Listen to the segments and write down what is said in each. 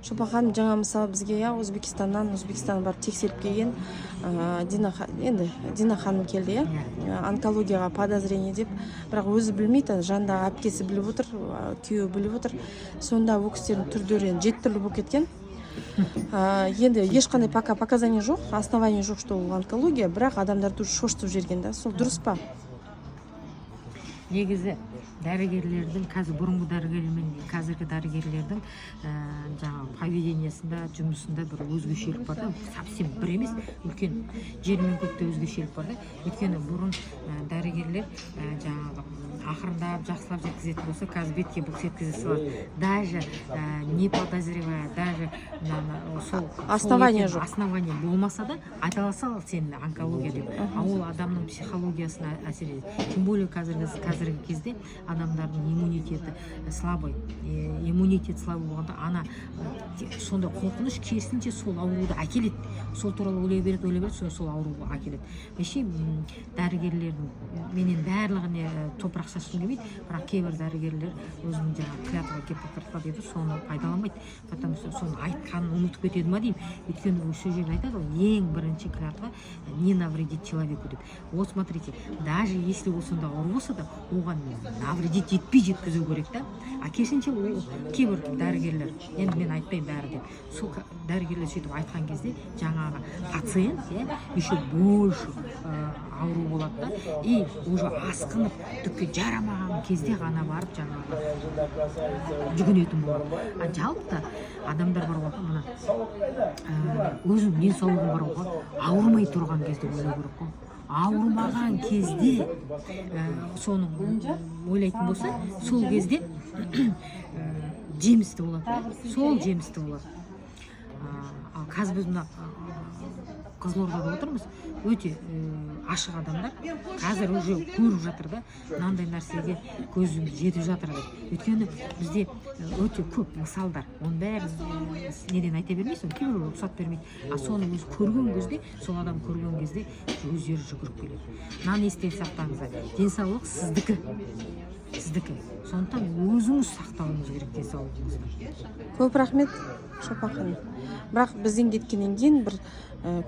Шолпан ханым, жаңа, мысалы, бізге, иә, Өзбекстаннан, Өзбекстанға барып тексеріп келген Дина енді Дина ханым келді, иә. Онкологияға подозрение деп, бірақ өзі білмейді, ана жанындағы әпкесі біліп отыр, күйеуі біліп отыр. Сонда ол кісілердің түрлері енді жеті түрлі болып кеткен. Енді ешқандай пока показания жоқ, основание жоқ, что ол онкология, бірақ адамдарды уже шошытып жіберген да. Сол дұрыс па? Негізі дәрігерлердің қазір, бұрынғы дәрігерлер мен қазіргі дәрігерлердің жаңағы поведениесында, жұмысында бір өзгешелік бар да. Совсем бір емес, үлкен жер мен көкте өзгешелік бар да. Өйткені бұрын дәрігерлер жаңағы ақырындап, жақсылап жеткізетін болса, қазір бетке былқ еткізе салады, даже не подозревая, даже мынаны сол Основание екенін, жоқ. Основание болмаса да, айта салады сен онкология деп. А ол адамның психологиясына әсер етеді. Тем более қазіргі кезде адамдардың иммунитеті слабый. Иммунитет слабый болғанда, ана сондай қорқыныш керісінше сол ауруды әкеледі. Сол туралы ойлай береді, ойлай береді, сол ауруға әкеледі. Вообще дәрігерлердің, мен енді барлығіне топырақ шашқым келмейді, бірақ кейбір дәрігерлер өзінің жаңағы клятва Гиппократа дейді, соны пайдаланбайды, потому что соны айтқанын ұмытып кетеді ма деймін. Өйткені ол сол жерде айтады ғой: ең бірінші клятва — не навредить человеку деп. Вот смотрите, даже если ол сондай ауру болса да, оған навредить етпей жеткізу керек та. А керісінше ол кейбір дәрігерлер, енді мен айтпаймын бәрі деп, сол дәрігерлер сөйтіп айтқан кезде жаңағы пациент, иә, еще больше ауру болады да. И уже асқынып, түкке жарамаған кезде ғана барып жаңағы жүгінетін болады. А жалпы да адамдар бар ғой, мына өзінің денсаулығын бар ғой, ауырмай тұрған кезде ойлау керек қой. Ауырмаған кезде соны ойлайтын болса, сол кезде жемісті болады да, сол жемісті болады. Ал қазір біз мына Қызылордада отырмыз, өте ашық адамдар қазір уже көріп жатыр да, мынандай нәрсеге көзіміз жетіп жатыр деп. Өйткені бізде өте көп мысалдар, оның бәрін неден айта бермейсің, кейбір рұқсат бермейді. А соны өзі көрген кезде, сол адам көрген кезде өздері жүгіріп келеді. Мынаны есте сақтаңыздар: денсаулық сіздікі, сіздікі. Сондықтан өзіңіз сақтауыңыз керек денсаулығыңызды. Көп рахмет, Шолпан ханым. Бірақ бізден кеткеннен кейін бір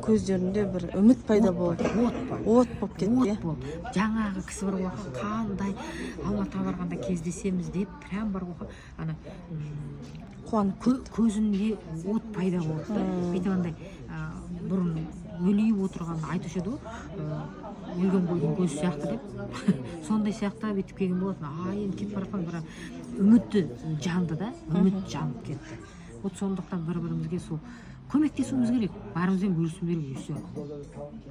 көздерінде бір үміт пайда болды. От бар. От болып кетті, иә. От болды. Жаңағы кісі бар ғой, қандай Алматыға барғанда кездесеміз деп, прям бар ғой, ана Қуанып көзінде от пайда болды да. Бүйтіп андай бұрын өлиіп отырған, айтушы еді ғой, өлген қойдың көзі сияқты деп, сондай сияқты бүйтіп келген болатын. А енді кетіп бара жатқан, бірақ үміті жанды да, үміт жанып кетті. Вот сондықтан бір бірімізге сол көмектесуіміз керек, бәрімізбен бөлісуіміз керек, и все.